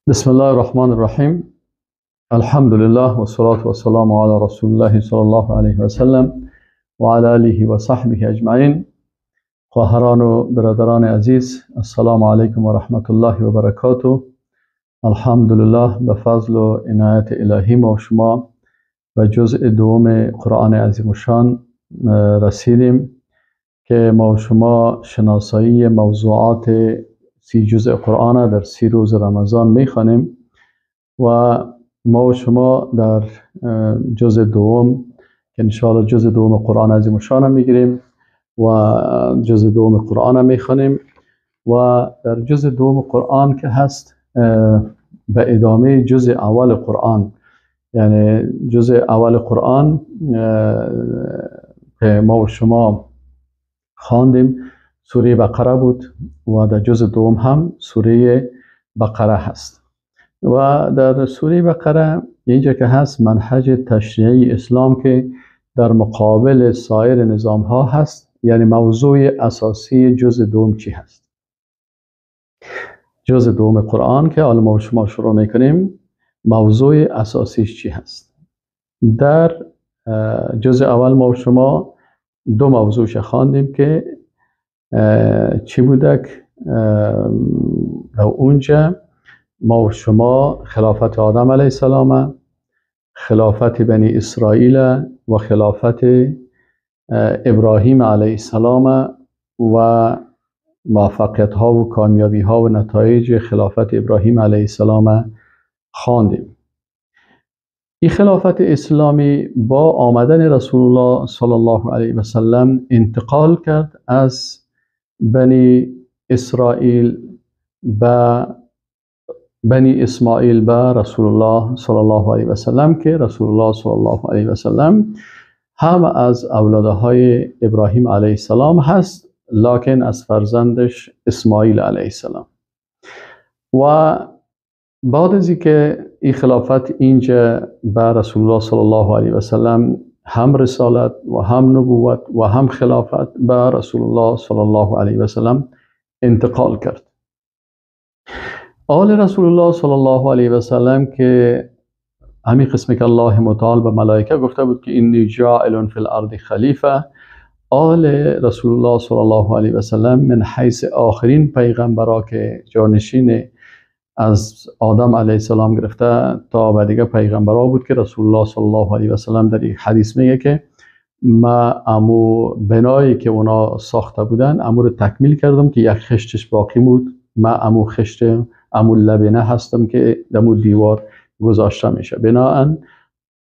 بسم الله الرحمن الرحیم. الحمد لله و الصلاة و السلام علی رسول الله صلی الله علیه و سلم و علی آله و صحبه اجمعین. خواهران و برادران عزیز، السلام علیکم و رحمت الله و برکاته. الحمدلله به فضل و عنایت الهی ما و شما به جزء دوم قرآن عظیم الشان رسیدیم که ما و شما شناسایی موضوعات 30 جزء قرآن در 30 روز رمضان میخوانیم و ما و شما در جزء دوم که انشاءالله جزء دوم قرآن عظیم الشان میگیریم و جزء دوم قرآن میخوانیم و در جزء دوم قرآن که هست به ادامه جزء اول قرآن، یعنی جزء اول قرآن که ما و شما خواندیم سوره بقره بود و در جزء دوم هم سوره بقره هست و در سوره بقره اینجا که هست منهج تشریعی اسلام که در مقابل سایر نظام ها هست، یعنی موضوع اساسی جزء دوم چی هست؟ جزء دوم قرآن که حالا ما و شما شروع میکنیم موضوع اساسیش چی هست؟ در جزء اول ما و شما دو موضوعش خواندیم که چی بودک؟ در اونجا ما و شما خلافت آدم علیه السلام، خلافت بنی اسرائیل و خلافت ابراهیم علیه السلام و موفقیت ها و کامیابی ها و نتایج خلافت ابراهیم علیه السلام خواندیم. این خلافت اسلامی با آمدن رسول الله صلی الله علیه و سلم انتقال کرد از بنی اسرائیل به بنی اسماعیل به رسول الله صلی الله علیه و سلم که رسول الله صلی الله علیه و سلم هم از اولادهای ابراهیم علیه السلام هست، لکن از فرزندش اسماعیل علیه السلام. و بعد از اینکه این خلافت اینجا به رسول الله صلی الله علیه و سلم هم رسالت و هم نبوت و هم خلافت به رسول الله صلی الله علیه و سلم انتقال کرد. آل رسول الله صلی الله علیه و سلم که همین قسمی که الله متعال به ملائکه گفته بود که انی جاعل فی الارض خلیفه، آل رسول الله صلی الله علیه و سلم من حیث آخرین پیغمبرا که جانشین از آدم علیه السلام گرفته تا به دیگه پیغمبرا بود که رسول الله صلی الله علیه و سلم در یک حدیث میگه که ما امو بنایی که اونا ساخته بودن امو رو تکمیل کردم که یک خشتش باقی بود، ما امو خشت امو لبنه هستم که دمو دیوار گذاشته میشه. بناهن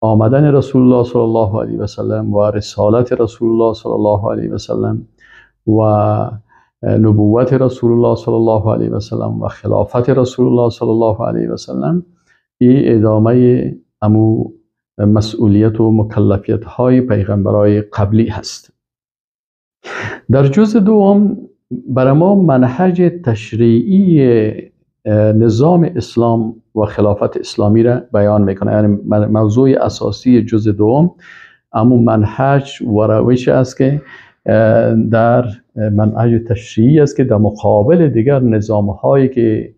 آمدن رسول الله صلی الله علیه و سلم و رسالت رسول الله صلی الله علیه و سلم و نبوت رسول الله صلی الله علیه و سلم و خلافت رسول الله صلی الله علیه و سلم ای ادامه امو مسئولیت و مکلفیت های پیغمبرای قبلی هست. در جزء دوم برای ما منهج تشریعی نظام اسلام و خلافت اسلامی را بیان میکنه، یعنی موضوع اساسی جزء دوم امو منهج و روش است که در منهج تشریعی است که در مقابل دیگر نظام هایی که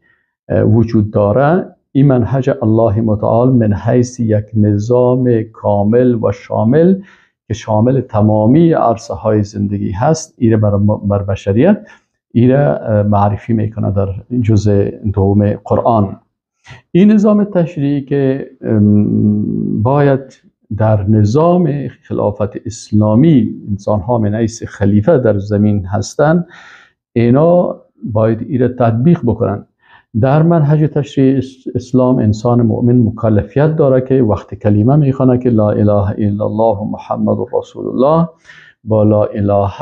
وجود داره این منهج الله متعال من حیث یک نظام کامل و شامل که شامل تمامی عرصه های زندگی هست ایره بر بشریت ایره معرفی میکنه در جزء دوم قرآن. این نظام تشریعی که باید در نظام خلافت اسلامی انسان ها من حیث خلیفه در زمین هستند، اینا باید ایره تطبیق بکنن. در منهج تشریع اسلام انسان مؤمن مکلفیت داره که وقت کلمه میخوانه که لا اله الا الله محمد رسول الله، با لا اله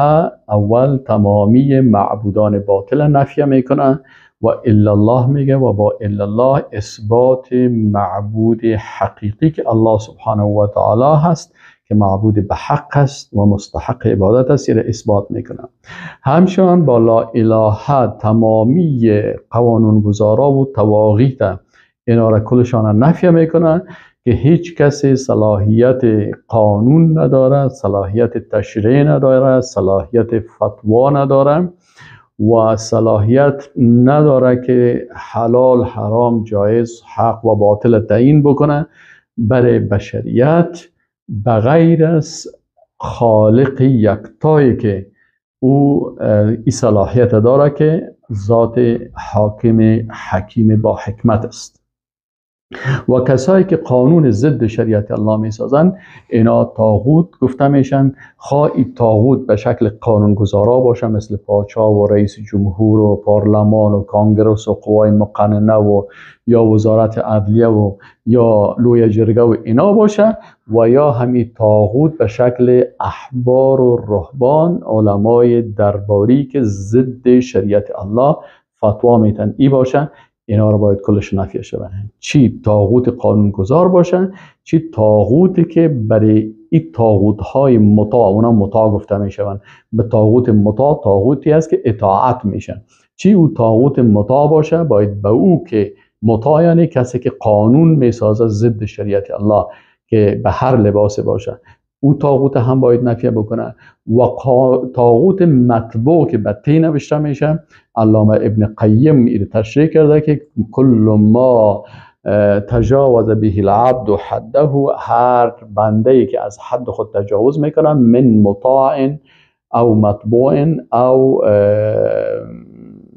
اول تمامی معبودان باطل نفی میکنه و الا الله میگه و با الا الله اثبات معبود حقیقی که الله سبحانه و تعالی هست که معبود به حق است و مستحق عبادت است را اثبات میکنه. همچنان با لا اله تمامی قانونگذارا و طواغیت اینا را کلشان نفی میکنه که هیچ کسی صلاحیت قانون نداره، صلاحیت تشریع نداره، صلاحیت فتوا نداره و صلاحیت نداره که حلال، حرام، جایز، حق و باطل تعیین بکنه برای بشریت بغیر از خالق یکتایی که او این صلاحیت داره که ذات حاکم حکیم با حکمت است. و کسایی که قانون ضد شریعت الله می سازن اینا طاغوت گفته میشن. خواه این طاغوت به شکل قانونگذارا باشه مثل پادشاه و رئیس جمهور و پارلمان و کانگرس و قوای مقننه و یا وزارت عدلیه و یا لوی جرگه و اینا باشه، و یا همین طاغوت به شکل احبار و رهبان علمای درباری که ضد شریعت الله فتوا میتن ای باشه، اینا رو باید کلش نفی شوه. چی طاغوت قانونگذار باشه، چی طاغوتی که برای این طاغوت های مطاع، اونا مطاع گفته میشون، به طاغوت مطاع طاغوتی است که اطاعت میشن، چی او طاغوت مطاع باشه باید به او که مطاع یعنی کسی که قانون میسازه ضد شریعت الله که به هر لباس باشه، او طاغوت هم باید نفی بکنه. و طاغوت مطبوع که به تی نوشته میشه، علامه ابن قیم این تشریح کرده که کل ما تجاوز به العبد حده، هر بنده ای که از حد خود تجاوز میکنه، من مطاع او مطبوع او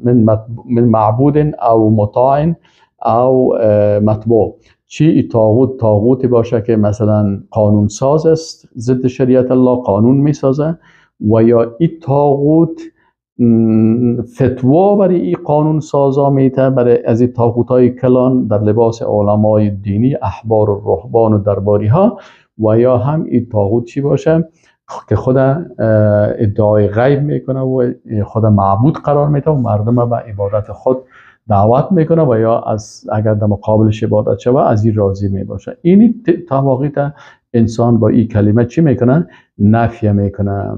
من معبود او مطاع او مطبوع، چی طاغوت طاغوتی باشه که مثلا قانون ساز است ضد شریعت الله قانون میسازه، و یا این طاغوت فتوا برای این قانون سازا میته، برای از این طاغوت های کلان در لباس علمای دینی احبار و رهبان و درباری ها، و یا هم این طاغوت چی باشه که خود ادعای غیب میکنه و خود معبود قرار میده و مردم به عبادت خود دعوت میکنه و یا از اگر در مقابلش عبادت شوه از این راضی میباشه. این طواغیت انسان با این کلمه چی میکنه؟ نفی میکنه.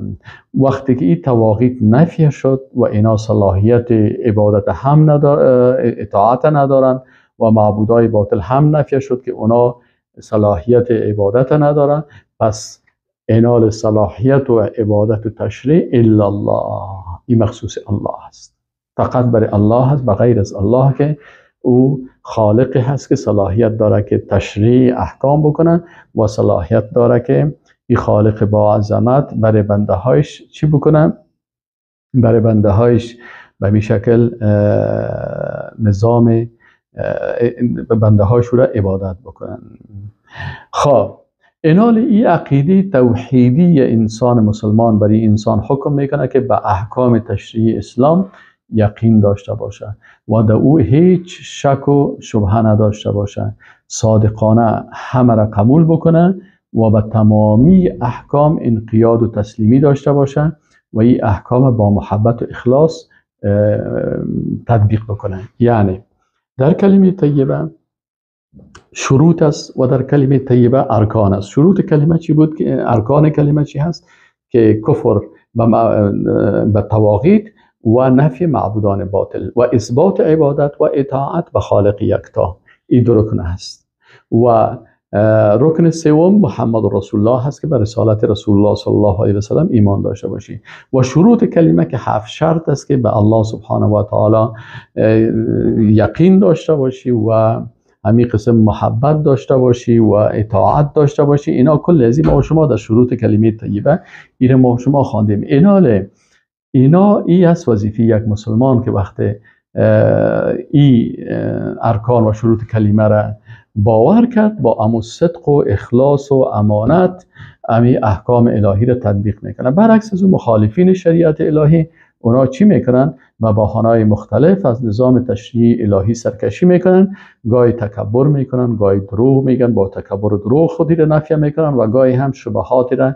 وقتی که این طواغیت نفی شد و اینا صلاحیت عبادت هم ندار، اطاعت ندارن و معبودای باطل هم نفی شد که اونا صلاحیت عبادت ندارن، پس اینال صلاحیت و عبادت و تشریع الا الله، این مخصوص الله است، فقط برای الله هست، بغیر از الله که او خالقی هست که صلاحیت داره که تشریع احکام بکنه و صلاحیت داره که این خالق با عظمت برای بنده هایش چی بکنه؟ برای بنده هایش به می شکل نظام بنده هایش رو عبادت بکنن. خب اینال این عقیده توحیدی انسان مسلمان برای انسان حکم میکنه که به احکام تشریع اسلام یقین داشته باشه و در او هیچ شک و شبهه نداشته باشه، صادقانه همه را قبول بکنه و به تمامی احکام انقیاد و تسلیمی داشته باشه و این احکام با محبت و اخلاص تطبیق بکنه. یعنی در کلمه طیبه شروط است و در کلمه طیبه ارکان است. شروط کلمه چی بود؟ که ارکان کلمه چی هست؟ که کفر به طواغیت و نفی معبودان باطل و اثبات عبادت و اطاعت به خالق یکتا، این دو رکن هست. و رکن سوم محمد رسول الله هست که به رسالت رسول الله صلی الله علیه و سلم ایمان داشته باشی. و شروط کلمه که 7 شرط است که به الله سبحانه و تعالی یقین داشته باشی و همین قسم محبت داشته باشی و اطاعت داشته باشی. اینا کل از ما و شما در شروط کلمه طیبه اینا ما و شما خواندیم. اینا ای از وظیفه یک مسلمان که وقت ای ارکان و شروط کلمه را باور کرد، با امو صدق و اخلاص و امانت امی احکام الهی را تطبیق میکنه. برعکس از اون مخالفین شریعت الهی، اونا چی میکنن؟ و بهانه‌های مختلف از نظام تشریع الهی سرکشی میکنن، گاهی تکبر میکنن، گاهی دروغ میگن، با تکبر و دروغ خودی را نفی میکنن و گاهی هم شبهاتی را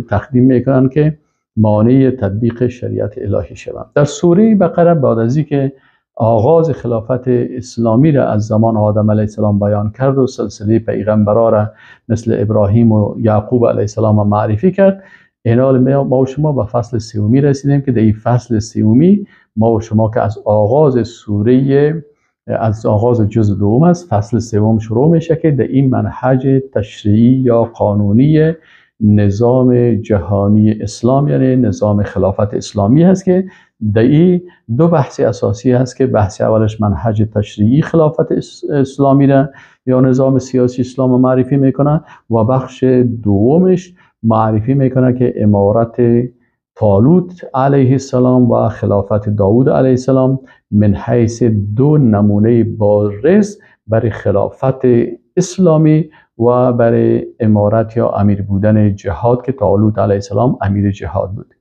تقدیم میکنن که مانع تطبیق شریعت الهی شوند. در سوره بقره بعد از اینکه آغاز خلافت اسلامی را از زمان آدم علیه السلام بیان کرد و سلسله پیغمبرا را مثل ابراهیم و یعقوب علیه السلام معرفی کرد، اینال ما و شما به فصل سومی رسیدیم که در این فصل سومی ما و شما که از آغاز سوره، از آغاز جزء دوم است، فصل سوم شروع میشه که در این منهج تشریعی یا قانونی نظام جهانی اسلام، یعنی نظام خلافت اسلامی هست که در این دو بحث اساسی هست که بحث اولش منهج تشریعی خلافت اسلامی را یا نظام سیاسی اسلام معرفی میکنه و بخش دومش معرفی میکنه که امارت طالوت علیه السلام و خلافت داود علیه السلام من حیث دو نمونه بارز برای خلافت اسلامی و برای امارت یا امیر بودن جهاد که طالوت علیه السلام امیر جهاد بود.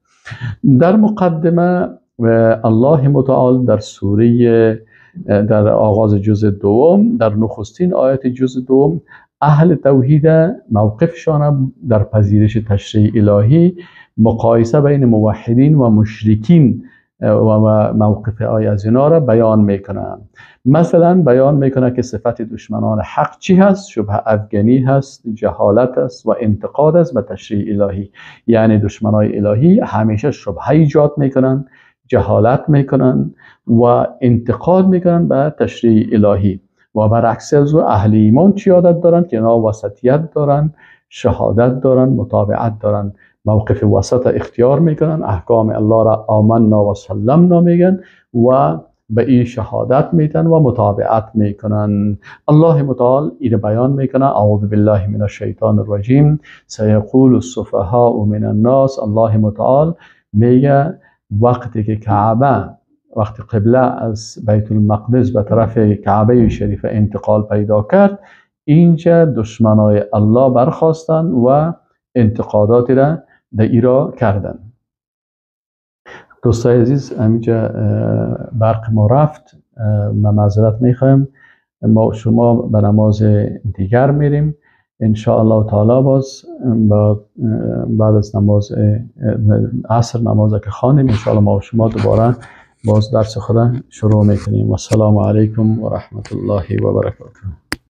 در مقدمه الله متعال در سوره، در آغاز جزء دوم، در نخستین آیت جزء دوم، اهل توحید موقفشان در پذیرش تشریع الهی مقایسه بین موحدین و مشرکین و موقف آی از اینا را بیان میکنه. مثلا بیان میکنه که صفت دشمنان حق چی هست؟ شبه افغانی هست، جهالت است و انتقاد است به تشریع الهی. یعنی دشمنای الهی همیشه شبهه ایجاد میکنن، جهالت میکنن و انتقاد میکنن به تشریع الهی. و برعکس از او اهل ایمان چی عادت دارن؟ که اینا وسطیت دارن، شهادت دارن، متابعت دارن، موقف وسط اختیار میکنن، احکام الله را آمنا و سلمنا میگن و به این شهادت میتن و متابعت میکنن. الله متعال این بیان میکنه، اعوذ بالله من الشیطان الرجیم، سیقول السفهاء من الناس. الله متعال میگه وقتی که کعبه، وقتی قبله از بیت المقدس به طرف کعبه شریفه انتقال پیدا کرد، اینجا دشمنای الله برخواستن و انتقاداتی را در ایرا کردن. دوستای عزیز، همینجا برق ما رفت، ما معذرت میخوایم. ما شما به نماز دیگر میریم ان شاء الله تعالی. باز بعد از نماز عصر، نماز که خوانیم، ان شاء الله ما شما دوباره باز درس خود شروع میکنیم. و السلام علیکم و رحمت الله و برکاته.